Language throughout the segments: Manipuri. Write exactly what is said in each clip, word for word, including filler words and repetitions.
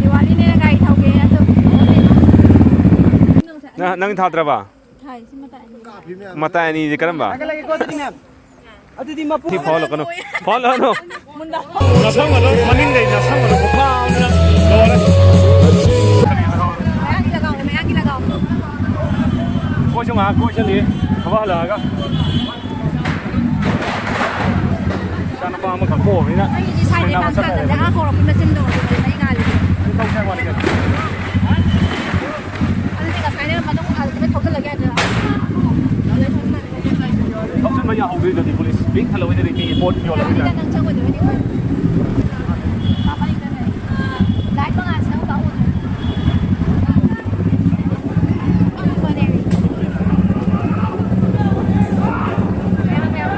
ꯗꯤꯋꯥꯂꯤꯅꯦꯅ ꯒꯥꯔꯤ ꯊꯧꯒꯦ ꯑꯗꯨ꯫ ꯅꯪ, ꯅꯪ ꯊꯥꯗ꯭ꯔꯕ? ꯊꯥꯏ, ꯁꯤ ꯃꯇꯥꯏ ꯑꯅꯤ꯫ ꯃꯇꯥꯏ ꯑꯅꯤꯁꯦ ꯀꯔꯝꯕ? ꯊꯥꯒꯠꯂꯒꯦꯀꯣ ꯑꯗꯨꯗꯤ ꯃꯌꯥꯝ꯫ ꯑꯗꯨꯗꯤ ꯃꯄꯨ ꯁꯤ ꯐꯥꯎꯍꯜꯂꯛꯀꯅꯨ꯫ ꯐꯥꯎꯍꯜꯂꯛꯀꯅꯨ꯫ ꯃꯨꯟꯗ꯫ ꯅꯁꯝꯒꯗꯣ ꯃꯅꯤꯡꯗꯩ ꯅꯁꯝꯒꯗꯣ ꯈꯨꯐꯥ ꯑꯃꯅ ꯂꯣꯏꯔꯦ꯫ ꯃꯌꯥꯡꯒꯤ ꯂꯒꯥꯎꯅꯦ, ꯃꯌꯥꯡꯒꯤ ꯂꯒꯥꯎ꯫ ꯑꯩꯈꯣꯏꯁꯨ ꯉꯥꯏꯍꯥꯛ ꯀꯣꯏ ꯆꯠꯂꯤ ꯊꯕꯛ ꯍꯜꯂꯛꯑꯒ꯫ ꯏꯆꯥꯅꯨꯄꯥ ꯑꯃꯈꯛ ꯄꯣꯛꯑꯕꯅꯤꯅ ꯑꯩꯒꯤꯗꯤ ꯁꯥꯏꯗꯩ ꯁꯦꯟꯅꯕ ꯄꯥꯡꯊꯥꯡꯗꯅꯦ, ꯆꯠꯈ꯭ꯔꯦ꯫ ꯑꯥ ꯍꯧꯔꯛꯄ ꯃꯆꯤꯟꯗꯣ ꯑꯗꯨꯗꯩ ꯃꯩ ꯉꯥꯜꯂꯤꯗꯣ꯫ ꯑꯗꯨ ꯇꯧꯁꯦ ꯍꯥꯏꯕ ꯋꯥꯅꯤ ꯀꯩꯅꯣ꯫ ꯑꯗꯨꯗꯤ ꯉꯁꯥꯏꯅ ꯃꯅꯨꯡ ꯑꯗꯨꯗ ꯊꯧꯖꯤꯜꯂꯒꯦ ꯍꯥꯏꯗ꯭ꯔꯥ? ꯊꯧꯖꯤꯟꯕ ꯌꯥꯍꯧꯗ꯭ꯔꯤꯗꯨꯗꯤ ꯄꯨꯂꯤꯁ ꯄꯤꯛ ꯊꯜꯍꯧꯋꯤꯗꯨꯗꯤ ꯃꯤ ꯄꯣꯠ ꯌꯣꯜꯂꯝꯃꯤꯗ꯫ ꯌꯥꯅꯤꯗ, ꯅꯪ ꯆꯪꯉꯣꯏꯗꯣꯏꯅꯤ ꯑꯩꯈꯣꯏ꯫ ꯂꯥꯏꯠ ꯃꯉꯥꯜꯁꯤꯅ ꯑꯃꯨꯛ ꯀꯥꯎꯍꯧꯗ꯭ꯔꯦ꯫ ꯑꯃꯨꯛ ꯐꯅꯦ꯫ ꯃꯌꯥꯝ, ꯃꯌꯥꯝ꯫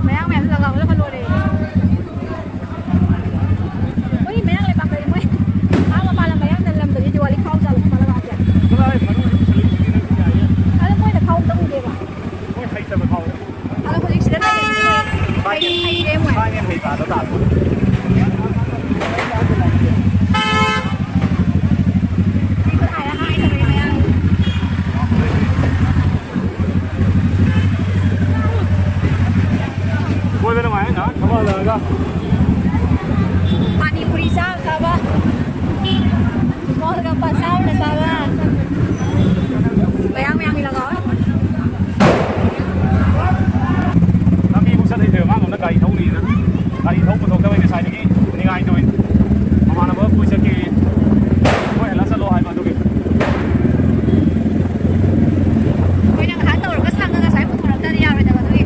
ꯃꯌꯥꯝ, ꯃꯌꯥꯝ ꯂꯒꯥꯎꯍꯜꯂꯒ ꯂꯣꯏꯔꯦ꯫ ꯃꯣꯏ ꯃꯌꯥꯡ ꯂꯩꯕꯥꯛꯇꯗꯤ ꯃꯣꯏ ꯑꯥ ꯃꯄꯥꯟ ꯂꯝ ꯃꯌꯥꯡ ꯂꯝꯗꯗꯤ ꯗꯤꯋꯥꯂꯤ ꯈꯥꯎ ꯖꯥꯠꯂꯣ ꯈꯣꯠꯂꯒ ꯍꯥꯏꯁꯦ? ꯆꯠꯂꯣꯍꯦ, ꯃꯅꯨꯡꯗ ꯄꯨꯁꯜꯂꯛꯏꯁꯤꯗꯤ ꯅꯪ ꯌꯥꯏꯌꯦ꯫ ꯑꯗꯣ ꯃꯣꯏꯅ ꯈꯥꯎ ꯑꯝꯇ ꯎꯗꯦꯕ꯫ ꯃꯣꯏ ꯍꯩꯇꯕ ꯈꯥꯎ꯫ ꯑꯗꯣ ꯍꯧꯖꯤꯛ ꯁꯤꯗ ꯂꯩꯔꯤꯁꯤꯗꯤ ꯃꯣꯏ ꯍꯩ-, ꯍꯩꯇꯦ ꯃꯣꯏ꯫ ꯃꯥꯅꯦ ꯍꯩꯕꯗꯣ ꯇꯥꯛꯄ꯫ ꯁꯤ ꯈꯨꯠ ꯍꯥꯏꯔ ꯍꯥꯏꯗꯕꯅꯦ ꯃꯌꯥꯡ꯫ ꯀꯣꯏꯕ ꯅꯨꯡꯉꯥꯏ, ꯉꯥꯏꯍꯥꯛ ꯊꯕꯛ ꯍꯜꯂꯛꯑꯒ꯫ ꯄꯥꯅꯤ ꯄꯨꯔꯤ ꯆꯥꯕ ꯆꯥꯕ꯫ ꯃꯣꯜꯒ ꯄꯆꯥꯎꯅ ꯆꯥꯕ꯫ ꯃꯌꯥꯡ ꯃꯌꯥꯡꯒꯤ ꯂꯒꯥꯎ꯫ ꯂꯝꯕꯤ ꯑꯃꯨꯛ ꯆꯠ ꯍꯩꯇ꯭ꯔꯦꯕ, ꯃꯥ ꯉꯝꯅ ꯒꯥꯔꯤ ꯊꯧꯔꯤꯅ꯫ ꯒꯥꯔꯤ ꯊꯧ ꯄꯨꯊꯣꯛꯇꯕꯩ ꯉꯁꯥꯏꯗꯒꯤ ꯅꯤꯡꯉꯥꯏ ꯇꯧꯔꯤꯅꯤ꯫ ꯃꯃꯥꯟꯅꯕ ꯀꯣꯏ ꯆꯠꯀꯦ꯫ ꯀꯣꯏ ꯍꯜꯂ ꯆꯠꯂꯣ ꯍꯥꯏꯕ ꯑꯗꯨꯒꯤ꯫ ꯑꯩꯈꯣꯏꯅ ꯉꯥꯏꯍꯥꯛ ꯇꯧꯔꯒ ꯁꯪꯉꯒ ꯉꯁꯥꯏ ꯄꯨꯊꯣꯔꯛꯇ꯭ꯔꯗꯤ ꯌꯥꯔꯣꯏꯗꯕ ꯑꯗꯨꯒꯤ꯫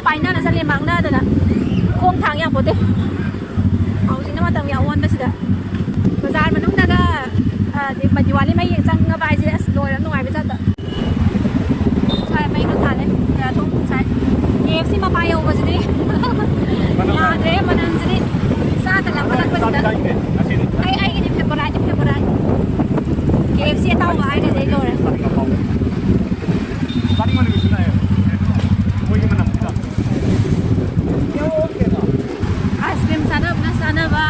ꯄꯥꯏꯅꯅ ꯆꯠꯂꯦ ꯃꯥꯡꯅꯗꯅ꯫ ꯈꯣꯡ ꯊꯥꯡ ꯌꯥꯄꯣꯠꯇꯦ꯫ ꯍꯧꯖꯤꯛꯅ ꯃꯇꯝꯒꯤ ꯑꯑꯣꯟꯕꯁꯤꯗ꯫ ꯕꯖꯥꯔ ꯃꯅꯨꯡꯗꯒ, ꯑ, ꯗꯤ-, ꯗꯤꯋꯥꯂꯤ ꯃꯩ ꯌꯦꯡ ꯆꯪꯉꯕ ꯍꯥꯏꯁꯦ ꯑꯁ ꯂꯣꯏꯔꯦ ꯅꯨꯡꯉꯥꯏꯕ ꯖꯥꯠꯇ꯫ ꯉꯁꯥꯏ ꯃꯩ ꯈꯔ ꯊꯥꯜꯂꯦ꯫ ꯀꯌꯥ ꯊꯣꯛ ꯉꯁꯥꯏ꯫ ꯀꯦ ꯑꯦꯐ ꯁꯤ ꯃꯄꯥ ꯌꯧꯕꯁꯤꯗꯤ ꯌꯥꯗ꯭ꯔꯦ ꯃꯅꯝꯁꯤꯗꯤ꯫ ꯆꯥ ꯇꯜꯂꯛꯄꯗꯛꯄꯁꯤꯗ꯫ ꯑꯩ, ꯑꯩꯒꯤꯗꯤ ꯐꯦꯕꯣꯔꯥꯏꯠ, ꯐꯦꯕꯣꯔꯥꯏꯠ꯫ ꯀꯦ ꯑꯦꯐ ꯁꯤ ꯑꯇꯥꯎꯕ ꯍꯥꯏꯔꯒꯗꯤ ꯑꯩ ꯂꯣꯏꯔꯦ꯫ ꯆꯥꯅꯤꯡꯕ ꯅꯨꯃꯤꯠꯁꯨ ꯂꯥꯛꯑꯦ꯫ ꯃꯣꯏꯒꯤ ꯃꯅꯝꯁꯤꯗ꯫ ꯑꯥꯏꯁ ꯀ꯭ꯔꯤꯝ ꯆꯥꯅꯕꯅ ꯆꯥꯅꯕ,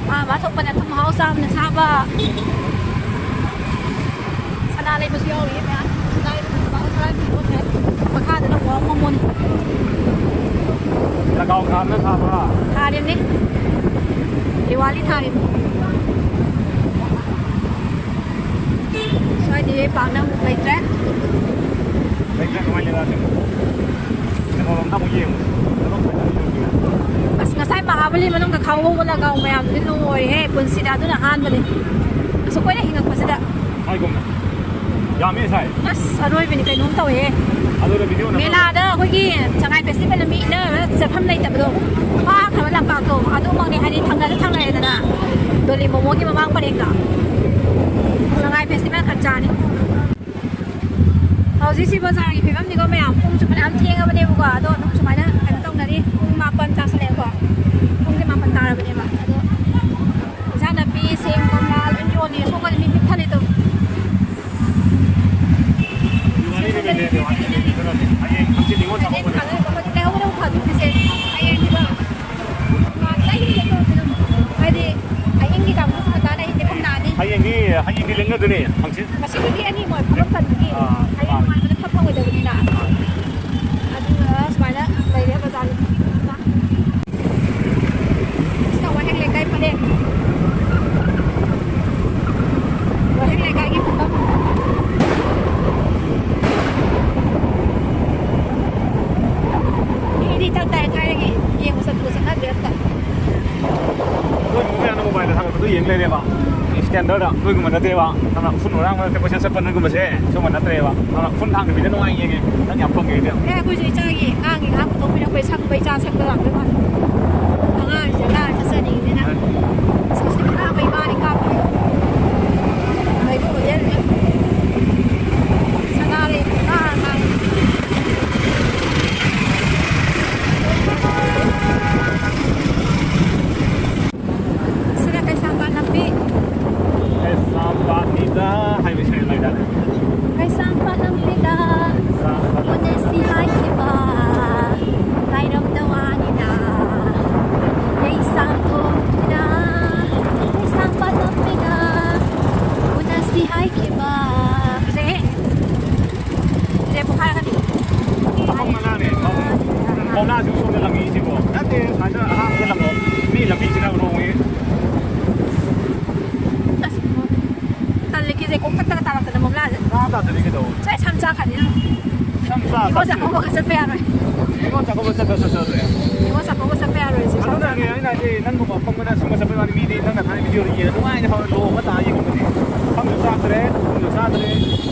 ꯃꯥ ꯃꯥ ꯊꯣꯛꯄꯅ ꯑꯊꯨꯝ ꯑꯍꯥꯎ ꯆꯥꯕꯅ ꯆꯥꯕ꯫ ꯁꯅꯥ ꯂꯩꯕꯁꯨ ꯌꯥꯎꯔꯤ ꯃꯌꯥꯝ꯫ ꯁꯅꯥ ꯂꯩꯕꯁꯨ ꯂꯨꯄꯥ ꯇꯔꯥꯒꯤ ꯄꯣꯠ ꯃꯌꯥꯝ꯫ ꯃꯈꯥꯗꯅ ꯋꯥꯎ ꯃꯣꯃꯣꯟ꯫ ꯂꯒꯥꯎ ꯊꯥꯕꯅ ꯊꯥꯕ꯭ꯔꯥ? ꯊꯥꯔꯤꯕꯅꯤ꯫ ꯗꯤꯋꯥꯂꯤ ꯊꯥꯔꯤꯕꯅꯤ꯫ ꯁ꯭ꯋꯥꯏꯗꯤ ꯄꯥꯛꯅ ꯑꯃꯨꯛ ꯂꯩꯇ꯭ꯔꯦ꯫ ꯂꯩꯇ꯭ꯔꯦ, ꯀꯃꯥꯏꯅ ꯂꯩꯔꯛꯑꯒꯦ? ꯀꯩꯅꯣꯔꯣꯝꯗ ꯑꯃꯨꯛ ꯌꯦꯡꯉꯨ꯫ ꯑꯁ, ꯉꯁꯥꯏ ꯃꯍꯥꯕꯂꯤ ꯃꯅꯨꯡꯗ ꯈꯥꯎꯍꯧꯕ ꯂꯒꯥꯎ ꯃꯌꯥꯝꯗꯨꯗꯤ ꯂꯣꯏꯔꯦꯍꯦ, ꯄꯨꯟꯁꯤꯗ ꯑꯗꯨꯅ ꯑꯍꯥꯟꯕꯅꯤ꯫ ꯑꯁꯨꯛ ꯀꯨꯏꯅ ꯍꯤꯡꯉꯛꯄꯁꯤꯗ꯫ ꯍꯥꯏꯒꯨꯝꯅ꯫ ꯌꯥꯝꯃꯤ ꯉꯁꯥꯏ꯫ ꯑꯁ, ꯑꯔꯣꯏꯕꯅꯤ, ꯀꯩꯅꯣꯝ ꯇꯧꯋꯦꯍꯦ꯫ ꯑꯗꯨꯅ ꯚꯤꯗꯤꯑꯣ ꯅꯝꯕ ꯃꯦꯂꯥꯗ ꯑꯩꯈꯣꯏꯒꯤ ꯁꯉꯥꯏ ꯐꯦꯁꯇꯤꯚꯦꯜ ꯃꯤ ꯏꯟꯅꯔꯒ ꯆꯠꯐꯝ ꯂꯩꯇꯕꯗꯣ, ꯄꯥꯛꯈ꯭ꯔꯕ ꯂꯝꯄꯥꯛꯇꯣ, ꯑꯗꯨꯃꯛꯅꯤ, ꯍꯥꯏꯗꯤ ꯊꯪꯅꯁꯨ ꯊꯪꯅꯔꯦꯗꯅ, ꯗꯣꯂꯤ ꯃꯣꯃꯣꯒꯤ ꯃꯃꯥꯡ ꯄꯔꯦꯡꯗꯣ꯫ ꯁꯉꯥꯏ ꯐꯦꯁꯇꯤꯚꯦꯜ ꯈꯛ ꯆꯥꯅꯤ꯫ ꯍꯧꯖꯤꯛꯁꯤ ꯕꯖꯥꯔꯒꯤ ꯐꯤꯕꯝꯅꯤꯀꯣ ꯃꯌꯥꯝ, ꯄꯨꯡꯁꯨ ꯐꯅꯌꯥꯝ ꯊꯦꯡꯉꯕꯅꯦꯕꯀꯣ, ꯑꯗꯣ ꯑꯗꯨꯝ ꯁꯨꯃꯥꯏꯅ ꯀꯩꯅꯣ ꯇꯧꯅꯔꯤ꯫ ꯄꯨꯡ ꯃꯥꯄꯟ ꯇꯥꯁꯜꯂꯛꯑꯦꯀꯣ, ꯄꯨꯡꯁꯦ ꯃꯥꯄꯟ ꯇꯥꯔꯕꯅꯦꯕ꯫ ꯑꯗꯣ ꯏꯟꯁꯥꯡ ꯅꯥꯄꯤ, ꯁꯦꯝ, ꯀꯣꯝꯂꯥ ꯂꯣꯏ ꯌꯣꯜꯂꯤ꯫ ꯁꯣꯝꯒꯗꯤ ꯃꯤ ꯄꯤꯛ ꯊꯜꯂꯤ ꯇꯧ꯫ ꯍꯌꯦꯡ ꯍꯪꯆꯤꯠ ꯅꯤꯉꯣꯜ ꯆꯥꯛꯀꯧꯕꯅꯦ꯫ ꯍꯌꯦꯡ ꯂꯩꯍꯧꯕꯅ ꯐꯗꯣꯏꯅꯤꯁꯦ꯫ ꯍꯌꯦꯡꯗꯤꯀꯣ ꯍꯥꯏꯗꯤ ꯑꯍꯤꯡꯒꯤ ꯀꯥꯡꯕꯨꯁꯨ ꯉꯟꯇꯥꯅ ꯑꯍꯤꯡꯗꯤ ꯐꯝ ꯂꯥꯛꯑꯅꯤ꯫ ꯍꯌꯦꯡꯗꯤ, ꯍꯌꯦꯡꯗꯤ ꯂꯦꯡꯅꯗꯣꯏꯅꯦ꯫ ꯍꯪꯆꯤꯠ꯫ ꯉꯁꯤꯗꯤ ꯃꯤ ꯑꯅꯤ ꯃꯣꯏ ꯐꯝꯐꯝ ꯇꯟꯕꯒꯤ ꯑꯥ, ꯍꯌꯦꯡ ꯃꯥꯅꯦ꯫ ꯅꯨꯡꯉꯥꯏꯕꯗ ꯐꯝ ꯐꯪꯉꯣꯏꯗꯕꯅꯤꯅ꯫ ꯑꯗꯨꯒ ꯁꯨꯃꯥꯏꯅ ꯂꯩꯔꯦ ꯕꯖꯥꯔꯒꯤ ꯐꯤꯕꯝꯁꯤꯅ꯫ ꯁꯤꯅ ꯋꯥꯍꯦꯡ ꯂꯩꯀꯥꯏ ꯄꯔꯦꯡ꯫ ꯋꯥꯍꯦꯡ ꯂꯩꯀꯥꯏꯒꯤ ꯐꯤꯕꯝ꯫ ꯃꯤꯗꯤ ꯇꯞ ꯇꯥꯏ ꯊꯥꯏꯅꯒꯤ ꯌꯦꯡꯕ ꯆꯠꯄ ꯆꯠꯅꯗ꯭ꯔꯦ ꯑꯝꯇ꯫ ꯅꯣꯏ ꯃꯌꯥꯝꯅ ꯃꯣꯕꯥꯏꯜꯗ ꯊꯥꯒꯠꯄꯗꯣ ꯌꯦꯡ ꯂꯩꯔꯦꯕ꯫ ꯁ꯭ꯇꯦꯟꯗꯔꯗ ꯅꯣꯏꯒꯨꯝꯕ ꯅꯠꯇꯦꯕ꯫ ꯅꯪꯅ ꯎꯐꯨꯟ ꯋꯥꯔꯥꯡ ꯃꯔꯛꯇ ꯀꯣꯏꯆꯠ ꯆꯠꯄ ꯅꯣꯏꯒꯨꯝꯕꯁꯦ ꯁꯤꯒꯨꯝꯕ ꯅꯠꯇ꯭ꯔꯦꯕ꯫ ꯅꯪꯅ ꯎꯐꯨꯟ ꯊꯥꯡꯗꯕꯤꯗ ꯅꯨꯡꯉꯥꯏ ꯌꯦꯡꯉꯦ꯫ ꯅꯪ ꯌꯥꯝ ꯄꯪꯉꯦ ꯏꯕꯦꯝꯃ꯫ ꯑꯦ, ꯑꯩꯈꯣꯏꯁꯨ ꯏꯆꯥꯒꯤ ꯁꯪꯕꯩ ꯆꯥ ꯁꯛꯄ ꯂꯥꯛꯄꯩ ꯋꯥꯅꯤ꯫ ꯑꯉꯥꯡꯁꯦ ꯑꯉꯥꯡ ꯆꯠꯆꯅꯤꯡꯉꯤꯅꯤꯅ꯫ ꯁꯤꯁꯇꯤ ꯈꯔ ꯃꯩ ꯃꯥꯅꯤ ꯀꯥꯞꯄꯤ꯫ ꯃꯩꯕꯨ ꯍꯧꯖꯤꯛ ꯁꯅꯥꯔꯩ ꯄꯨꯡꯉꯥꯡ ꯉꯥꯡꯉꯤ꯫ ꯁꯤꯅ ꯀꯩꯁꯥꯝꯄꯥꯠ ꯂꯝꯕꯤ꯫ ꯀꯩꯁꯥꯝꯄꯥꯠꯀꯤꯗ ꯍꯥꯏꯕ ꯏꯁꯩ ꯂꯩꯗꯥꯏꯅꯦ? ꯀꯩꯁꯥꯝꯄꯥꯠ ꯂꯝꯕꯤꯗ ꯀꯩꯁꯥꯝꯄꯥꯠ ꯎꯅꯁꯤ ꯍꯥꯏꯈꯤꯕ ꯂꯥꯏꯔꯝꯗ ꯋꯥꯅꯤꯗ꯫ ꯀꯩꯁꯥꯝꯊꯣꯡꯗ, ꯀꯩꯁꯥꯝꯄꯥꯠ ꯂꯝꯕꯤꯗ ꯎꯅꯁꯤ ꯍꯥꯏꯈꯤꯕ꯫ ꯐꯖꯩꯍꯦ꯫ ꯁꯦ ꯄꯣꯛꯈꯥꯏꯔꯛꯀꯅꯤ꯫ ꯃꯐꯝ ꯃꯉꯥꯅꯦ꯫ ꯄꯥꯎꯅꯥꯁꯤꯕꯨ ꯁꯣꯝꯗ ꯂꯪꯉꯛꯏꯁꯤꯕꯣ? ꯅꯠꯇꯦ, ꯁ꯭ꯋꯥꯏꯗ ꯑꯍꯥꯡꯕꯗ ꯂꯪꯉꯣ꯫ ꯃꯤ ꯂꯝꯕꯤꯁꯤꯅ ꯅꯣꯡꯃꯒꯤ ꯑꯁ, ꯇꯜꯂꯦ, ꯀꯤꯖꯩ, ꯀꯣꯛ ꯇꯛꯇꯒ ꯇꯥꯔꯛꯇꯅ ꯃꯝꯂꯥꯁꯦ꯫ ꯉꯥ ꯇꯥꯗꯗꯤ ꯀꯩꯗꯧꯕ? ꯁꯦ, ꯁꯝ ꯆꯥꯈ꯭ꯔꯅꯤ ꯅꯪ꯫ ꯁꯝ ꯆꯥ ꯅꯤꯉꯣꯜ ꯆꯥꯛꯀꯧꯕꯒ ꯆꯠꯄ ꯌꯥꯔꯣꯏ꯫ ꯅꯤꯉꯣꯜ ꯆꯥꯛꯀꯧꯕ ꯆꯠꯄ ꯆꯠꯆꯗ꯭ꯔꯦ꯫ ꯅꯤꯉꯣꯜ ꯆꯥꯛꯀꯧꯕ ꯆꯠꯄ ꯌꯥꯔꯣꯏ ꯁꯦ, ꯁꯝ ꯑꯗꯨꯅꯅꯦ ꯆꯥ- ꯑꯩꯅ ꯍꯥꯏꯁꯦ, ꯅꯪꯒꯨꯝꯕ ꯑꯄꯪꯕꯅ ꯁꯨꯝꯕ ꯆꯠꯄꯩ ꯋꯥꯅꯤ, ꯃꯤꯗꯤ ꯅꯪꯅ ꯊꯥꯏꯅ ꯚꯤꯗꯤꯑꯣꯗ ꯌꯦꯡꯉ ꯅꯨꯡꯉꯥꯏꯅ ꯐꯝꯃ ꯂꯣꯡꯉ ꯇꯥ ꯌꯦꯡꯉꯝꯒꯅꯤ꯫ ꯁꯝꯁꯨ ꯆꯥꯗ꯭ꯔꯦ, ꯊꯨꯝꯁꯨ ꯆꯥꯗ꯭ꯔꯦ꯫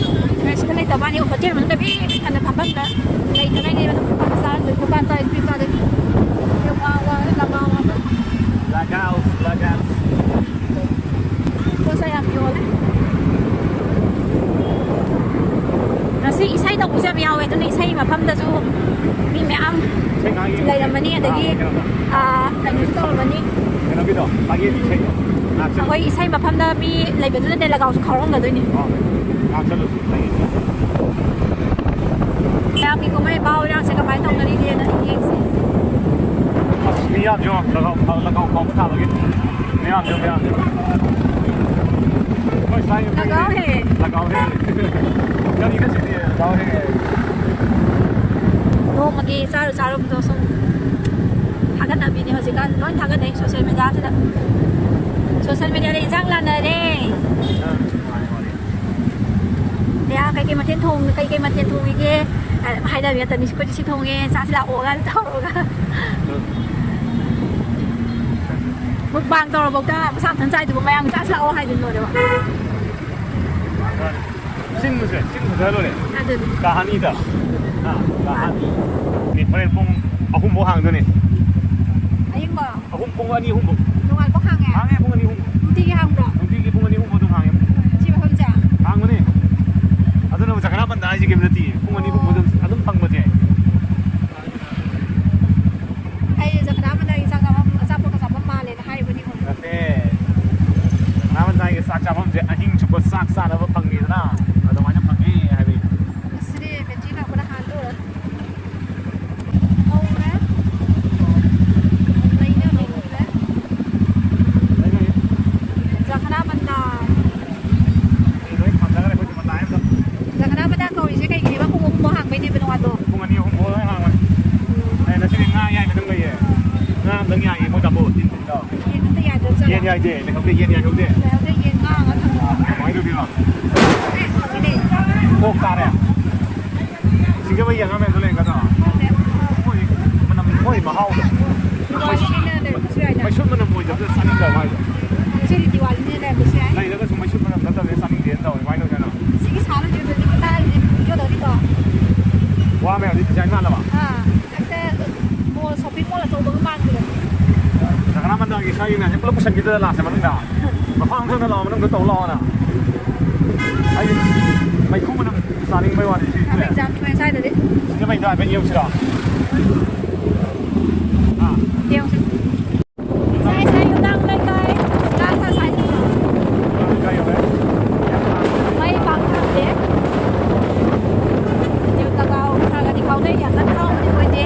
ꯀꯩꯁꯨ ꯂꯩꯇꯕ ꯋꯥꯅꯤ, ꯍꯣꯇꯦꯜ ꯃꯅꯨꯡꯗ ꯄꯤꯛ ꯊꯟꯅ ꯐꯝꯐꯝꯗ ꯂꯩꯇꯕꯩꯅꯦꯕ ꯅꯪ ꯐꯝꯐꯝꯗ ꯆꯥꯔꯝꯗꯣꯏ꯫ ꯗꯨꯀꯥꯟ ꯆꯥꯔꯤ ꯄꯤꯛ ꯆꯥꯗꯣꯏ꯫ ꯋꯥ ꯋꯥ ꯂꯒꯥꯎ ꯂꯒꯥꯎ꯫ ꯂꯒꯥꯎ, ꯂꯒꯥꯎ꯫ ꯄꯣꯠ ꯆꯩ ꯌꯥꯝ ꯌꯣꯜꯂꯦ꯫ ꯉꯁꯤ ꯏꯁꯩ ꯇꯧꯕꯁꯨ ꯌꯥꯝ ꯌꯥꯎꯋꯦ, ꯑꯗꯨꯅ ꯏꯁꯩ ꯃꯐꯝꯗꯁꯨ ꯃꯤ ꯃꯌꯥꯝ ꯏꯁꯩ ꯉꯥꯡꯉꯤ꯫ ꯂꯩꯔꯝꯃꯅꯤ, ꯑꯗꯒꯤ, ꯑꯥ, ꯀꯩꯅꯣ꯫ ꯑꯥ, ꯀꯩꯅꯣꯁꯨ ꯇꯧꯔꯝꯃꯅꯤ꯫ ꯀꯩꯅꯣꯒꯤꯗꯣ, ꯄꯥꯒꯦꯗꯤ ꯏꯁꯩꯗꯣ꯫ ꯉꯥꯛ ꯆꯠꯂꯨ꯫ ꯑꯩꯈꯣꯏ ꯏꯁꯩ ꯃꯐꯝꯗ ꯃꯤ ꯂꯩꯕꯗꯨꯗꯅꯦ ꯂꯒꯥꯎꯁꯨ ꯈꯥꯎꯔꯝꯒꯗꯣꯏꯅꯤ꯫ ꯑꯥ, ꯉꯥꯛ ꯆꯠꯂꯨꯁꯤ꯫ ꯃꯌꯥꯝꯒꯤ ꯀꯨꯝꯍꯩ ꯕꯥꯎ ꯏꯔꯥꯡꯁꯦ ꯀꯃꯥꯏꯅ ꯇꯧꯅꯔꯤꯒꯦꯅ ꯌꯦꯡꯁꯤ꯫ ꯑꯁ, ꯃꯤ ꯌꯥꯝ ꯌꯣꯝ, ꯂꯒꯥꯎ, ꯂꯒꯥꯎ ꯈꯥꯎꯕ ꯊꯥꯕꯒꯤ꯫ ꯃꯌꯥꯝꯁꯦ, ꯃꯌꯥꯝꯁꯦ꯫ ꯍꯣꯏ, ꯁꯥꯏ꯫ ꯂꯒꯥꯎ ꯍꯦ꯫ ꯂꯒꯥꯎ ꯍꯦ꯫ ꯀꯔꯤ ꯉꯁꯤꯗꯤ ꯂꯒꯥꯎ ꯍꯦ꯫ ꯅꯣꯡꯃꯒꯤ ꯆꯥꯔꯨ ꯆꯥꯔꯨꯕꯗꯣ ꯁꯨꯝ ꯊꯥꯒꯠꯅꯕꯤꯅꯦ ꯍꯧꯖꯤꯛꯀꯥꯟ꯫ ꯂꯣꯏ ꯊꯥꯒꯠꯅꯩ social mediaꯁꯤꯗ꯫ Social mediaꯗ ꯏꯟꯖꯥꯡ ꯂꯥꯟꯅꯔꯦ꯫ ꯑꯥ, ꯃꯥꯅꯦ, ꯃꯥꯅꯦ꯫ ꯗꯌꯥ, ꯀꯩꯀꯩ ꯃꯊꯦꯜ ꯊꯣꯡ-, ꯀꯩꯀꯩ ꯃꯊꯦꯜ ꯊꯣꯡꯉꯤꯒꯦ? ꯍꯥꯏꯅꯕꯤ ꯉꯥꯛꯇꯅꯤ꯫ ꯑꯩꯈꯣꯏꯗꯤ ꯁꯤ ꯊꯣꯡꯉꯦ, ꯆꯥꯁꯤ ꯂꯥꯛꯑꯣꯒ ꯇꯧꯔꯒ꯫ ꯎꯝ꯫ Mukbang ꯇꯧꯔꯕꯧꯇ ꯃꯁꯥ ꯃꯊꯟ ꯆꯥꯏꯗꯨꯕꯨ ꯃꯌꯥꯝ ꯆꯥꯁꯤ ꯂꯥꯛꯑꯣ ꯍꯥꯏꯗꯨꯅ ꯂꯣꯏꯔꯦꯕ꯫ ꯆꯤꯟꯕꯁꯦ, ꯆꯤꯟ ꯐꯖ ꯂꯣꯏꯔꯦ꯫ ꯑꯗꯨꯅꯤ꯫ ꯀꯍꯥꯅꯤꯗ꯫ ꯍꯣꯔꯦꯟ ꯄꯨꯡ ꯑꯍꯨꯝ ꯐꯥꯎ ꯍꯥꯡꯗꯣꯏꯅꯦ꯫ ꯑꯍꯤꯡꯕꯣ? ꯑꯍꯨꯝ, ꯄꯨꯡ ꯑꯅꯤ ꯑꯍꯨꯝ ꯐꯥꯎ꯫ ꯅꯣꯡꯉꯥꯟꯕ ꯍꯥꯡꯉꯦ? ꯍꯥꯡꯉꯦ, ꯄꯨꯡ ꯑꯅꯤ ꯑꯍꯨꯝ꯫ ꯅꯨꯡꯇꯤꯒꯤ ꯍꯥꯡꯕ꯭ꯔꯣ? ꯅꯨꯡꯇꯤꯒꯤ ꯄꯨꯡ ꯑꯅꯤ ꯑꯍꯨꯝ ꯐꯥꯎ ꯑꯗꯨꯝ ꯍꯥꯡꯉꯦ꯫ ꯁꯤ ꯃꯐꯝꯁꯦ? ꯍꯥꯡꯕꯅꯦ꯫ ꯑꯗꯨꯅꯕꯨ ꯆꯈ꯭ꯔꯥ ꯄꯟꯗꯥ ꯍꯥꯏꯁꯦ ꯀꯩꯝ ꯅꯠꯇꯦ꯫ ꯄꯨꯡ ꯑꯅꯤ ꯑꯍꯨꯝ ꯐꯥꯎ ꯑꯗꯨꯝ, ꯑꯗꯨꯝ ꯐꯪꯕꯁꯦ꯫ ꯑꯩ ꯖꯒꯅꯥ ꯃꯟꯗꯤꯔꯒꯤ ꯆꯥꯛ ꯆꯥꯐꯝ, ꯑꯆꯥꯄꯣꯠꯀ ꯆꯥꯐꯝ ꯃꯥꯜꯂꯦꯅ ꯍꯥꯏꯕꯅꯤꯉꯣ꯫ ꯅꯠꯇꯦ꯫ ꯖꯒꯅꯥ ꯃꯟꯗꯤꯔꯒꯤ ꯆꯥꯛ ꯆꯥꯐꯝꯁꯦ ꯑꯍꯤꯡ ꯆꯨꯞꯄ ꯆꯥꯛ ꯆꯥꯅꯕ ꯐꯪꯉꯦꯗꯅ, ꯑꯗꯨꯃꯥꯏꯅ ꯐꯪꯉꯦ ꯍꯥꯏꯕꯅꯤ꯫ ꯑꯁꯤꯗꯤ ꯕꯦꯇ꯭ꯔꯤ ꯂꯥꯛꯄꯗ ꯍꯥꯟꯗꯣꯔꯦ꯫ ꯍꯧꯔꯦ꯫ ꯂꯩꯅꯕ ꯍꯧꯔꯦ꯫ ꯖꯒꯅꯥ ꯃꯟꯗꯤꯔ꯫ ꯃꯤ ꯂꯣꯏ ꯊꯥꯡꯊꯈ꯭ꯔꯦ, ꯑꯩꯈꯣꯏꯁꯨ ꯃꯇꯥꯏ ꯑꯝꯗ꯫ ꯖꯒꯅꯥ ꯃꯟꯗꯤꯔ ꯀꯧꯔꯤꯁꯦ ꯀꯩꯒꯤꯅꯦꯕ? ꯄꯨꯡ ꯑꯍꯨꯝ ꯐꯥꯎ ꯍꯥꯡꯕꯩꯅꯦꯕ ꯅꯣꯡꯉꯥꯟꯕꯗꯣ꯫ ꯄꯨꯡ ꯑꯅꯤ ꯑꯍꯨꯝ ꯐꯥꯎ ꯂꯣꯏ ꯍꯥꯡꯕꯅꯤ꯫ ꯑꯦ, ꯉꯁꯤꯗꯤ ꯉꯥ ꯑꯌꯥꯏꯕ ꯑꯗꯨꯝ ꯂꯩꯌꯦ꯫ ꯉꯥ ꯑꯝꯇꯪ ꯌꯥꯏꯌꯦ, ꯃꯣꯏ ꯇꯥꯃꯣ꯫ ꯇꯤꯟ ꯇꯤꯟꯗꯣ꯫ ꯌꯦꯟ ꯑꯝꯇ ꯌꯥꯏꯗ꯭ꯔꯣ, ꯆꯠꯂꯣ? ꯌꯦꯟ ꯌꯥꯏꯗꯦ, ꯂꯩꯍꯧꯗꯦ, ꯌꯦꯟ ꯌꯥꯏꯍꯧꯗꯦ꯫ ꯂꯩꯍꯧꯗꯦ, ꯌꯦꯟ ꯉꯥ ꯑꯃ ꯊꯝꯃꯣ꯫ ꯀꯃꯥꯏꯅ ꯇꯧꯗꯣꯏꯅꯣ? ꯑꯦ, ꯐꯪꯉꯤꯅꯦ꯫ ꯑꯣꯛ ꯇꯥꯔꯦ꯫ ꯁꯤꯡꯖꯃꯩ ꯌꯦꯟ ꯑꯃ ꯂꯩꯔꯝꯒꯗ꯭ꯔꯣ? ꯈꯪꯗꯦ꯫ ꯃꯣꯏ ꯃꯅꯝ, ꯃꯣꯏ ꯃꯍꯥꯎꯗꯣ꯫ ꯗꯤꯋꯥꯂꯤꯅꯤꯅ ꯂꯩꯔꯝꯕꯁꯨ ꯌꯥꯏꯗ꯫ ꯃꯩꯁꯨ ꯃꯅꯝ ꯑꯣꯏꯗꯕꯗꯨꯗ ꯆꯥꯅꯤꯡꯗꯕ ꯍꯥꯏꯗꯣ꯫ ꯉꯁꯤꯗꯤ ꯗꯤꯋꯥꯂꯤꯅꯤꯅ ꯂꯩꯔꯝꯕꯁꯨ ꯌꯥꯏ꯫ ꯂꯩꯔꯒꯁꯨ ꯃꯩꯁꯨ ꯃꯅꯝ ꯅꯠꯇꯕꯅꯤꯅ ꯆꯥꯅꯤꯡꯗꯦꯅ ꯇꯧꯋꯦ꯫ ꯀꯃꯥꯏꯅ ꯇꯧꯗꯣꯏꯅꯣ? ꯁꯤꯒꯤ ꯁꯥꯕꯁꯤꯗ ꯍꯧꯖꯤꯛ ꯇꯥꯔꯤꯁꯦ ꯚꯤꯗꯤꯑꯣꯗ ꯅꯠꯇ꯭ꯔꯣ? ꯋꯥ ꯃꯌꯥꯝꯁꯤ ꯗꯤꯖꯥꯏꯟ ꯃꯥꯜꯂꯕ? ꯑꯥ, ꯍꯦꯛꯇ ꯃꯣꯜ, ꯁꯣꯄꯤꯡ ꯃꯣꯜ ꯑꯆꯧꯕꯒ ꯃꯥꯟꯈꯤꯕꯅꯤ꯫ ꯖꯒꯅꯥ ꯃꯟꯗꯤꯔꯒꯤ ꯁ꯭ꯋꯥꯏꯒꯤ ꯃꯌꯥꯝꯁꯦ ꯄꯨꯂꯞ ꯄꯨꯁꯟꯈꯤꯗꯣꯏꯔꯥ ꯂꯥꯁꯁꯦ ꯃꯅꯨꯡꯗ? ꯃꯐꯝ ꯈꯪꯗ ꯂꯥꯛꯑꯣ, ꯃꯅꯨꯡꯗ ꯇꯧ ꯂꯥꯛꯑꯣꯅ꯫ ꯑꯩ ꯃꯩꯈꯨ ꯃꯅꯝ ꯆꯥꯅꯤꯡꯕꯩ ꯋꯥꯅꯤ ꯁꯤ꯫ ꯌꯥꯝ ꯑꯦꯛꯖꯥꯝ ꯅꯨꯡꯉꯥꯏ ꯁ꯭ꯋꯥꯏꯗꯗꯤ꯫ ꯁꯤꯡꯖꯃꯩꯗ ꯍꯥꯏꯐꯦꯠ ꯌꯦꯡꯉꯨꯁꯤꯔꯣ? ꯑꯥ꯫ ꯌꯦꯡꯉꯨꯁꯤ꯫ ꯁꯥꯏ, ꯁꯥꯏ, ꯅꯨꯡꯗꯥꯡ ꯂꯩꯀꯥꯏ꯫ ꯀꯥ ꯁꯥ ꯁꯥꯏ꯫ ꯅꯨꯡꯗꯥꯡ ꯂꯩꯀꯥꯏ ꯌꯧꯔꯦ꯫ ꯃꯩ ꯄꯥꯛ ꯊꯥꯟꯗꯦ꯫ ꯅꯒꯥꯎ ꯈꯔ ꯈꯔꯗꯤ ꯈꯥꯎꯅꯩ, ꯌꯥꯝ ꯀꯟꯅ ꯈꯥꯎꯕꯗꯤ ꯑꯣꯏꯗꯦ꯫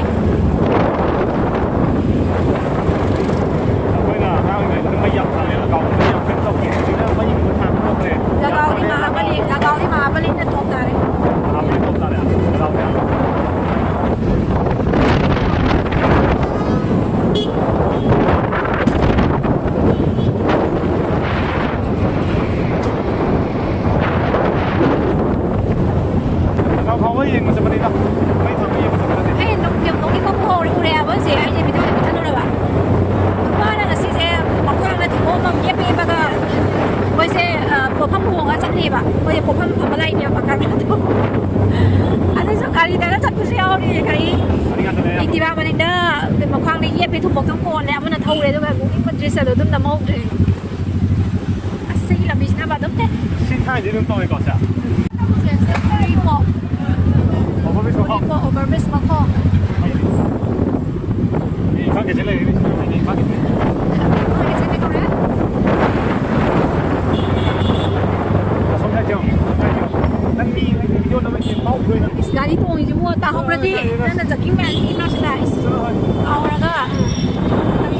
ꯑꯩꯈꯣꯏꯅ ꯑꯉꯥꯡ ꯑꯣꯏꯔꯤꯉꯩꯗ ꯃꯩ ꯌꯥꯝ ꯊꯥꯜꯂꯦ, ꯅꯒꯥꯎ ꯌꯥꯝ ꯀꯟꯅ ꯇꯧꯈꯤ꯫ ꯍꯧꯖꯤꯛꯅ ꯃꯩ ꯃꯊꯥ ꯊꯣꯛꯈ꯭ꯔꯦ꯫ ꯅꯒꯥꯎꯗꯤ ꯃꯍꯥꯕꯂꯤ, ꯅꯒꯥꯎꯗꯤ ꯃꯍꯥꯕꯂꯤꯅ ꯇꯣꯞ ꯇꯥꯔꯦ꯫ ꯃꯍꯥꯕꯂꯤ ꯇꯣꯞ ꯇꯥꯔꯦ, ꯅꯒꯥꯎꯗꯤ꯫ ꯑꯦꯛꯇꯤꯚꯥ ꯃꯅꯤꯡꯗ ꯃꯈ꯭ꯋꯥꯡꯗ ꯌꯦꯞꯄꯦ, ꯊꯨꯝꯃꯣꯛꯇꯣ ꯀꯣꯜꯂꯦ, ꯑꯃꯅ ꯊꯧꯔꯦ, ꯑꯗꯨꯒ ꯎꯅꯤꯡꯕ ꯗ꯭ꯔꯤꯁ ꯑꯗꯨ ꯑꯗꯨꯝ ꯅꯝꯍꯧꯗ꯭ꯔꯦ꯫ ꯑꯁ, ꯁꯤꯒꯤ ꯂꯝꯕꯤꯁꯤꯅꯕ ꯑꯗꯨꯝ ꯇꯦ꯫ ꯁꯤ ꯊꯥꯏꯅꯗꯤ ꯑꯗꯨꯝ ꯇꯧꯋꯦꯀꯣ, ꯁꯦ? ꯎꯔꯤꯄꯣꯛ꯫ ꯑꯣꯚꯔ ꯕ꯭ꯔꯤꯖ ꯃꯈꯣꯡ꯫ ꯎꯔꯤꯄꯣꯛ ꯑꯣꯚꯔ ꯕ꯭ꯔꯤꯖ ꯃꯈꯣꯡ꯫ ꯏꯝꯐꯥꯜ ꯒꯦꯠꯁꯦ ꯂꯩꯔꯦꯅꯦ, ꯏꯝꯐꯥꯜ ꯒꯦꯠꯁꯦ꯫ ꯏꯝꯐꯥꯜ ꯒꯦꯠꯁꯦ ꯀꯩꯗꯧꯔꯦ? ꯑꯁꯣꯝ ꯁꯥꯏꯗꯁꯦ ꯌꯦꯡꯉꯣ, ꯁꯣꯝ ꯁꯥꯏꯗꯁꯦ ꯌꯦꯡꯉꯣ꯫ ꯅꯪ ꯃꯤ ꯍꯥꯏꯗꯤ ꯚꯤꯗꯤꯑꯣ ꯅꯝꯃꯛꯏꯁꯦ ꯉꯥꯎꯈꯤꯗꯣꯏꯅꯦ꯫ ꯏꯁ, ꯒꯥꯔꯤ ꯇꯣꯡꯉꯤꯁꯤꯕꯨ ꯇꯥꯍꯧꯔꯗꯤ ꯅꯪꯅ ꯆꯠꯈꯤꯕ ꯃꯌꯥꯝꯁꯤ ꯀꯅꯥꯁꯨ ꯂꯥꯛꯏꯁꯤ꯫ ꯆꯠꯂꯣ, ꯍꯣꯏ꯫ ꯀꯥꯎꯔꯒ꯫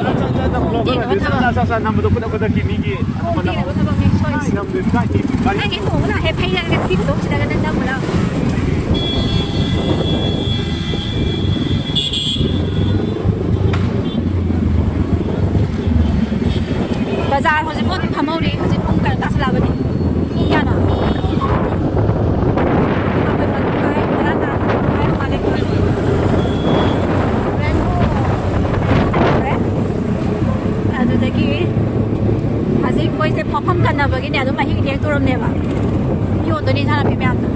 ꯆꯠ, ꯆꯠ, ꯆꯠ, ꯆꯠ, ꯈꯣꯡ ꯇꯦꯛꯅꯕ ꯊꯕꯛ꯫ ꯆꯠ, ꯆꯠ, ꯆꯠ, ꯅꯝꯕꯗꯣ ꯈꯨꯗꯛ ꯈꯨꯗꯛꯀꯤ ꯃꯤꯒꯤ ꯈꯣꯡ ꯇꯦꯛꯅꯕ ꯊꯕꯛꯅꯦ ꯁꯣꯏꯔꯤꯁꯤ꯫ ꯉꯝꯗꯦ, ꯀꯥꯏꯗꯦ, ꯒꯥꯔꯤ꯫ ꯅꯪ ꯍꯦꯛ ꯇꯣꯡꯕꯒ ꯍꯦꯛ ꯐꯩꯔꯒ ꯊꯤꯕꯗꯧ ꯁꯤꯗꯒ ꯅꯪ ꯅꯝꯃꯨ ꯂꯥꯎ꯫ ꯕꯖꯥꯔ ꯍꯧꯖꯤꯛꯐꯥꯎ ꯑꯗꯨꯝ ꯐꯝꯍꯧꯔꯤ꯫ ꯍꯧꯖꯤꯛ ꯄꯨꯡ ꯀꯌꯥ ꯇꯥꯁꯜꯂꯛꯑꯕꯅꯤ? ꯄꯨꯡ ꯀꯌꯥꯅꯣ? ꯃꯥꯄꯟ ꯃꯈꯥꯏ, ꯇꯔꯥ ꯇꯥꯔꯦ꯫ ꯑꯗꯨꯗꯒꯤ ꯍꯧꯖꯤꯛ ꯃꯣꯏꯁꯦ ꯃꯐꯝ ꯀꯟꯅꯕꯒꯤꯅꯦ ꯑꯗꯨꯝ ꯑꯍꯤꯡ ꯂꯦꯛꯇꯣꯔꯝꯅꯦꯕ꯫ ꯌꯣꯟꯗꯣꯏꯅꯤ ꯏꯟꯁꯥꯡ ꯅꯥꯄꯤ ꯃꯌꯥꯝꯗꯣ꯫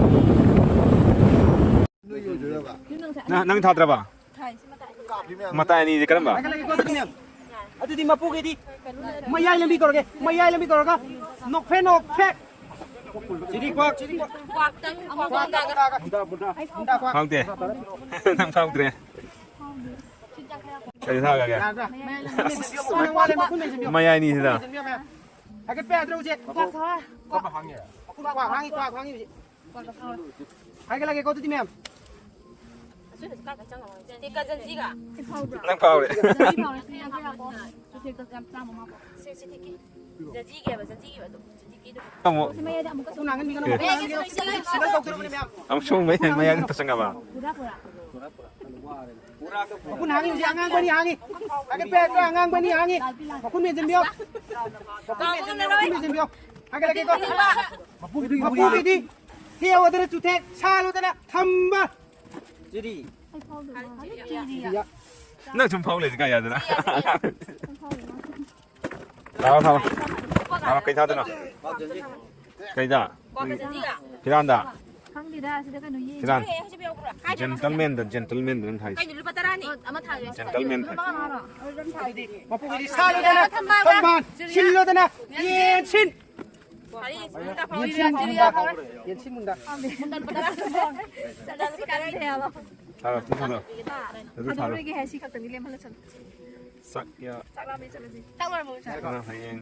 ꯅꯪ, ꯅꯪ ꯊꯥꯗ꯭ꯔꯕ? ꯃꯇꯥꯏ ꯑꯅꯤꯗꯤ ꯀꯔꯝꯕ? ꯄꯥꯏꯈꯠꯂꯒꯦꯀꯣ ꯑꯗꯨꯗꯤ ꯃꯦꯝ꯫ ꯑꯗꯨꯗꯤ ꯃꯄꯨꯒꯤꯗꯤ ꯃꯌꯥꯏ ꯂꯝꯕꯤ ꯇꯧꯔꯒꯦ, ꯃꯌꯥꯏ ꯂꯝꯕꯤ ꯇꯧꯔꯒ ꯅꯣꯛꯐꯦ ꯅꯣꯛꯐꯦ꯫ ꯆꯤꯔꯤ ꯀ꯭ꯋꯥꯛ, ꯆꯤꯔꯤ ꯀ꯭ꯋꯥꯛ꯫ ꯀ꯭ꯋꯥꯛꯇꯪ, ꯀ꯭ꯋꯥꯛ ꯃꯨꯟꯗꯥꯒ꯫ ꯐꯥꯎꯗꯦ꯫ ꯅꯪ ꯐꯥꯎꯗ꯭ꯔꯦ꯫ ꯀꯔꯤ ꯊꯥꯈ꯭ꯔꯒꯦ? ꯌꯥꯗ꯭ꯔꯥ? ꯃꯌꯥꯏ ꯂꯝꯕꯤ ꯃꯦꯟꯁꯤꯟꯕꯤꯌꯣ, ꯃꯌꯥꯏ ꯂꯝꯕꯤ ꯃꯌꯥꯏ ꯑꯅꯤꯁꯤꯗ꯫ ꯃꯦꯟꯁꯤꯟꯕꯤꯌꯣ, ꯃꯌꯥꯝ꯫ ꯍꯥꯏꯒꯠꯄ ꯌꯥꯗ꯭ꯔꯣ ꯍꯧꯖꯤꯛ? ꯀ꯭ꯋꯥꯛ ꯊꯥꯎ꯫ ꯀ꯭ꯋꯥꯛ ꯍꯥꯡꯉꯤ, ꯀ꯭ꯋꯥꯛ ꯍꯥꯡꯉꯤ ꯍꯧꯖꯤꯛ꯫ ꯍꯥꯏꯒꯠꯂꯒꯦꯀꯣ ꯑꯗꯨꯗꯤ ꯃꯦꯝ꯫ ꯁꯤ ꯀꯖꯟꯁꯤꯒ? ꯅꯪ ꯐꯥꯎꯔꯦ꯫ ꯁꯤ, ꯁꯤ ꯇꯤꯛꯀꯤ꯫ ꯖꯖꯤꯒꯦꯕ, ꯖꯖꯤꯒꯦꯕ ꯑꯗꯨꯝ꯫ ꯖꯖꯤꯒꯦꯗꯣ꯫ ꯑꯃꯨꯛ꯫ ꯃꯈꯨꯠ ꯅꯥꯍꯟꯕꯤꯒꯅꯨ, ꯃꯈꯨꯠ ꯅꯥꯍꯟꯕꯤꯒꯅꯨ꯫ ꯁꯤꯗ ꯇꯧꯗꯣꯔꯕꯅꯦ ꯃꯦꯝ꯫ ꯑꯃꯨꯛ ꯁꯣꯡꯕ ꯃꯌꯥꯏꯗ ꯇꯧꯁꯟꯒꯕ꯫ ꯃꯈꯨꯠ ꯍꯥꯡꯉꯤ ꯍꯧꯖꯤꯛ, ꯑꯉꯥꯡꯕꯅꯤ ꯍꯥꯡꯉꯤ꯫ ꯍꯥꯏꯒꯠꯄ ꯌꯥꯗ꯭ꯔꯥ? ꯑꯉꯥꯡꯕꯅꯤ ꯍꯥꯡꯉꯤ꯫ ꯃꯈꯨꯠ ꯃꯦꯟꯁꯤꯟꯕꯤꯌꯣ꯫ ꯃꯈꯨꯠ ꯃꯦꯟꯁꯤꯟꯕꯤꯌꯣ꯫ ꯃꯈꯨꯠ ꯃꯦꯟꯁꯤꯟꯕꯤꯌꯣ꯫ ꯍꯥꯏꯒꯠꯂꯒꯦꯀꯣ꯫ ꯃꯄꯨꯒꯤꯗꯤ ꯍꯦꯛꯑꯣꯗꯅ ꯆꯨꯊꯦꯛ, ꯁꯥꯜꯂꯣꯗꯅ ꯊꯝꯕ꯫ ꯅꯪ ꯁꯨꯝ ꯐꯥꯎ ꯂꯩꯁꯤ ꯀꯥꯏ ꯌꯥꯗꯅ꯫ ꯊꯥꯔꯣ, ꯊꯥꯔꯣ꯫ ꯊꯥꯔꯣ, ꯀꯩ ꯊꯥꯗꯣꯏꯅꯣ? ꯀꯩꯗ? ꯐꯤꯔꯥꯟꯗ? ꯈꯪꯗꯦꯗ, ꯑꯁꯤꯗ ꯀꯩꯅꯣ ꯌꯦꯡ ꯐꯤꯔꯥꯟ꯫ ꯍꯧꯖꯤꯛ ꯌꯥꯎꯈ꯭ꯔꯣ? ꯀꯥꯏꯗꯅꯣ? ꯖꯦꯟꯇꯜꯃꯦꯟꯗ, ꯖꯦꯟꯇꯜꯃꯦꯟꯗ ꯅꯪ ꯍꯥꯏꯁꯦ꯫ ꯀꯩꯅꯣ, ꯂꯨꯄꯥ ꯇꯔꯥꯅꯤ꯫ ꯑꯣ, ꯑꯃ ꯊꯥꯒꯦ꯫ ꯖꯦꯟꯇꯜꯃꯦꯟ ꯍꯥꯏ꯫ ꯃꯄꯨꯒꯤꯗꯤ ꯁꯥꯜꯂꯣꯗꯅ, ꯊꯝꯕꯥꯜ, ꯊꯝꯕꯥꯜ, ꯁꯤꯜꯂꯣꯗꯅ꯫ ꯌꯦꯟꯁꯤꯟ꯫ ꯌꯦꯟꯁꯤꯟ ꯃꯨꯟꯗꯥ꯫ ꯌꯦꯟꯁꯤꯟ ꯃꯨꯟꯗꯥ꯫ ꯆꯠꯂꯁꯤ ꯀꯥꯟꯗ ꯌꯥꯕ꯫ ꯊꯥꯔꯣ, ꯑꯗꯨ ꯊꯥꯔꯣ꯫ ꯑꯗꯨ ꯊꯥꯔꯣ꯫ ꯊꯥꯗꯣꯛꯂꯣꯏꯒꯦ ꯍꯥꯏ, ꯁꯤ ꯈꯛꯇꯪꯗꯤ ꯂꯦꯝꯍꯜꯂꯁꯅꯨ꯫ ꯆꯥꯛ ꯌꯥ-, ꯆꯥꯛ ꯂꯥꯝꯃꯦ, ꯆꯠꯂꯁꯤ꯫ ꯆꯥꯛ ꯂꯣꯏꯔꯕꯣ, ꯆꯥꯛ? ꯀꯅꯥ ꯍꯌꯦꯡ?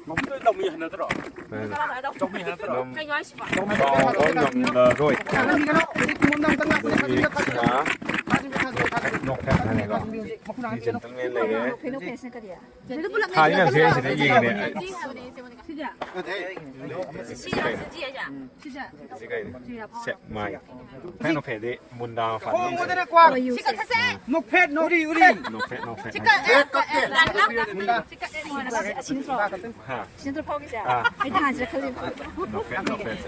ꯃꯕꯨꯛꯇ ꯂꯧꯃꯤ ꯍꯥꯏꯅꯗ꯭ꯔꯣ? ꯀꯅꯥ? ꯂꯧꯃꯤ ꯍꯥꯏꯅꯗ꯭ꯔꯣ? ꯀꯩꯅꯣ ꯍꯥꯏꯁꯤꯕꯣ? ꯂꯧꯃꯤ ꯍꯥꯏꯅꯗ꯭ꯔꯣ? ꯂꯧꯃꯤ ꯍꯥꯏꯅꯗ꯭ꯔꯣ? ꯉꯝꯂꯔꯣꯏ꯫ ꯊꯥꯖꯤꯟꯒꯅꯨ꯫ ꯑꯗꯨꯗꯤ ꯀꯨꯝꯃꯣꯝꯗ ꯑꯃꯇꯪ ꯂꯥꯛꯄꯅꯦ꯫ ꯑꯗꯨꯗꯤ ꯊꯥꯖꯤꯟꯒꯅꯨ, ꯊꯥꯖꯤꯟꯒꯅꯨ꯫ ꯁꯤꯅ ꯅꯣꯛꯐꯦꯠ ꯍꯥꯏꯅꯀꯣ꯫ ꯁꯤ ꯖꯦꯟꯇꯜꯃꯦꯟ ꯂꯩꯔꯦ꯫ ꯀꯩꯅꯣ ꯐꯦꯁꯅ ꯀꯔꯤ? ꯊꯥꯗꯤ ꯅꯪ ꯁꯤꯗꯩ ꯁꯤꯗꯩ ꯌꯦꯡꯉꯤꯅꯦ꯫ ꯁꯤꯁꯦ? ꯁꯤ ꯀꯩꯅꯣ? ꯁꯤ ꯀꯩꯅꯣ? ꯁꯦꯛ ꯃꯥꯏ꯫ ꯐꯦꯟ ꯅꯣꯛꯐꯦꯠꯗꯤ ꯃꯨꯟꯗꯥ ꯃꯄꯥꯟ꯫ ꯈꯣꯡꯕꯗꯅ ꯀ꯭ꯋꯥ꯫ ꯁꯤ ꯀꯛꯊꯠꯁꯦ꯫ ꯅꯣꯛꯐꯦꯠ, ꯅꯣꯛ-, ꯎꯔꯤ, ꯎꯔꯤ꯫ ꯅꯣꯛꯐꯦꯠ, ꯅꯣꯛꯐꯦꯠ꯫ ꯁꯤ ꯀꯛ-, ꯑꯦ, ꯑꯦ, ꯑꯦ, ꯂꯥꯛ, ꯂꯥꯛ꯫ ꯃꯨꯟꯗꯥ꯫ ꯁꯤ ꯀꯛ-, ꯑꯦ, ꯁꯤ ꯀꯛ-, ꯑꯦ, ꯁꯤ ꯅꯠꯇ꯭ꯔꯣ? ꯍꯥ꯫ ꯁꯤ ꯅꯠꯇ꯭ꯔꯣ ꯐꯥꯎꯒꯤꯁꯦ? ꯑꯥ꯫ ꯑꯩ ꯊꯥꯁꯤꯔ ꯈꯜꯂꯤꯕ꯫ ꯅꯣꯛꯐꯦꯠ, ꯅꯣꯛꯐꯦꯠ꯫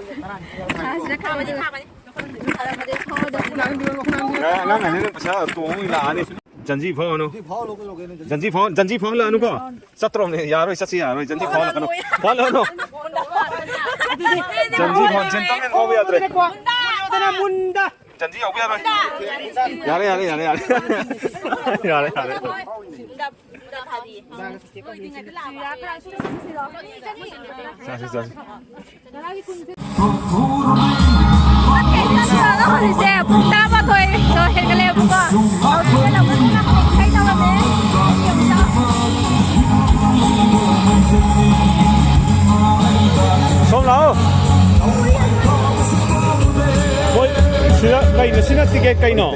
ꯊꯥꯁꯤꯔ ꯈꯜꯂꯤꯕ꯫ ꯊꯥꯕꯅꯤ, ꯊꯥꯕꯅꯤ꯫ ꯊꯥꯔꯝꯃꯗꯤ ꯐꯥꯎꯔꯗꯕꯅꯤ꯫ ꯑꯉꯥꯡ ꯑꯅꯤꯅ ꯄꯩꯁꯥ ꯇꯣꯡꯉ ꯂꯥꯛꯑꯅꯤ꯫ ꯖꯟꯖꯤ ꯐꯥꯎꯅꯨ꯫ ꯖꯟꯖꯤ ꯐꯥꯎ-, ꯖꯟꯖꯤ ꯐꯥꯎꯍꯜꯂꯛꯑꯅꯨꯀꯣ꯫ ꯆꯠꯇ꯭ꯔꯣꯕꯅꯦ꯫ ꯌꯥꯔꯣꯏ, ꯆꯠꯁꯤ ꯌꯥꯔꯣꯏ꯫ ꯖꯟꯖꯤ ꯐꯥꯎꯍꯜꯂꯛꯀꯅꯨ꯫ ꯐꯥꯎꯍꯜꯂꯛꯑꯅꯨ꯫ ꯖꯟꯖꯤ ꯐꯥꯎ-, ꯖꯦꯟꯇꯜꯃꯦꯟ ꯐꯥꯎꯕ ꯌꯥꯗ꯭ꯔꯦ꯫ ꯃꯨꯟꯗꯥ꯫ ꯖꯟꯖꯤ ꯌꯥꯎꯕ ꯌꯥꯔꯣꯏ꯫ ꯌꯥꯔꯦ, ꯌꯥꯔꯦ, ꯌꯥꯔꯦ, ꯌꯥꯔꯦ꯫ ꯌꯥꯔꯦ, ꯌꯥꯔꯦ꯫ ꯆꯥꯁꯤ, ꯆꯥꯁꯤ꯫ ꯍꯧꯖꯤꯛꯁꯦ ꯄꯨꯡ ꯇꯔꯥꯃꯥꯊꯣꯏ ꯍꯦꯟꯒꯠꯂꯦꯕꯀꯣ꯫ ꯍꯧꯖꯤꯛꯁꯦ ꯂꯧꯕꯨꯛ ꯉꯥꯛꯇ ꯏꯁꯩ ꯇꯧꯔꯝꯃꯦ꯫ ꯁꯣꯝ ꯂꯥꯛꯑꯣ꯫ ꯃꯣꯏ ꯁꯤꯗ ꯀꯩꯅꯣ? ꯁꯤꯅ ꯇꯤꯀꯦꯠ ꯀꯩꯅꯣ?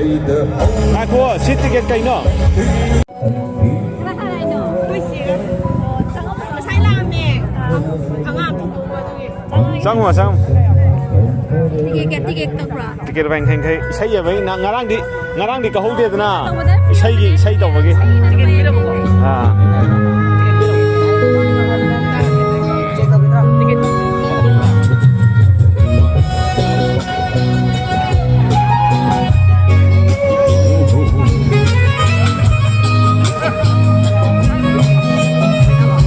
ꯉꯥꯏꯈꯣ, ꯁꯤ ꯇꯤꯀꯦꯠ ꯀꯩꯅꯣ? ꯉꯁꯥꯏ ꯂꯥꯛꯑꯝꯃꯦ꯫ ꯑꯉꯥꯡ ꯊꯤꯟꯗꯣꯛꯄ ꯑꯗꯨꯒꯤ꯫ ꯆꯪꯉꯣ, ꯆꯪꯉꯣ꯫ ꯇꯤꯀꯦꯠ ꯀꯌꯥ, ꯇꯤꯀꯦꯠ ꯀꯛꯄ꯭ꯔꯥ? ꯇꯤꯀꯦꯠ ꯂꯨꯄꯥ ꯌꯥꯡꯈꯩ ꯌꯥꯡꯈꯩ꯫ ꯏꯁꯩ ꯌꯦꯡꯕꯒꯤ ꯅ-, ꯉꯔꯥꯡꯗꯤ, ꯉꯔꯥꯡꯗꯤ ꯀꯛꯍꯧꯗꯦꯗꯅ꯫ ꯏꯁꯩꯒꯤ, ꯏꯁꯩ ꯇꯧꯕꯒꯤ꯫ ꯇꯤꯀꯦꯠ ꯄꯤꯔꯕꯀꯣ? ꯑꯥ꯫ ꯇꯤꯀꯦꯠ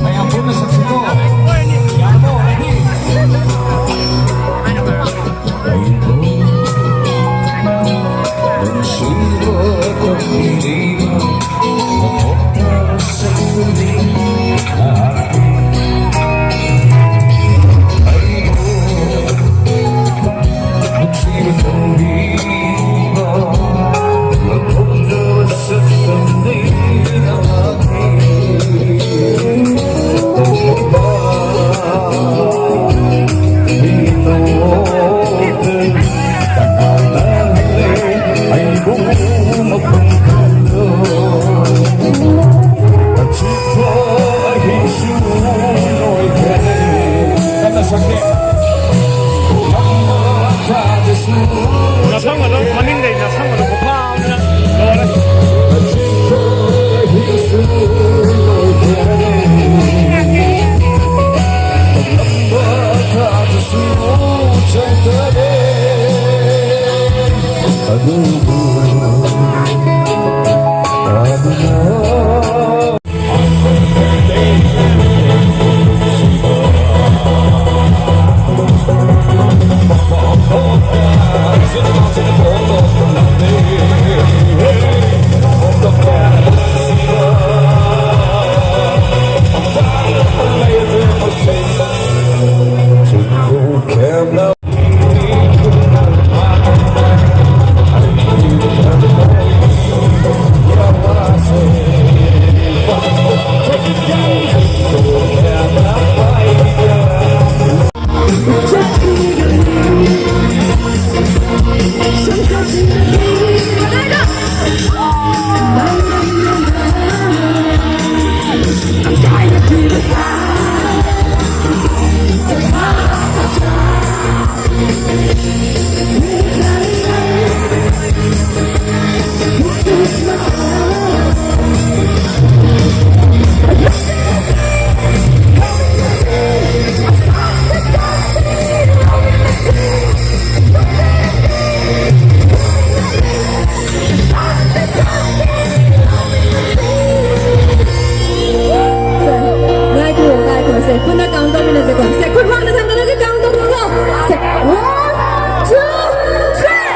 ꯃꯌꯥꯝ ꯄꯨꯟꯅ ꯁꯛꯁꯤꯀꯣ꯫ ꯌꯥꯔꯕꯣ? Ready? ꯅꯁꯝꯒꯗꯣ ꯃꯅꯤꯡꯗꯩ ꯅꯁꯝꯒꯗꯣ ꯈꯨꯐꯥ ꯑꯃꯅ ꯂꯣꯏꯔꯦ꯫ ꯉꯥꯏꯈꯣ, ꯉꯥꯏꯈꯣ, ꯁꯦ, ꯄꯨꯟꯅ count ꯇꯧꯃꯤꯟꯅꯁꯦꯀꯣ꯫ ꯁꯦ, ꯈꯨꯠ ꯋꯥꯡꯅ ꯊꯥꯡꯒꯠꯂꯒ count ꯇꯧꯔꯣ꯫ ꯁꯦ, one, two, three.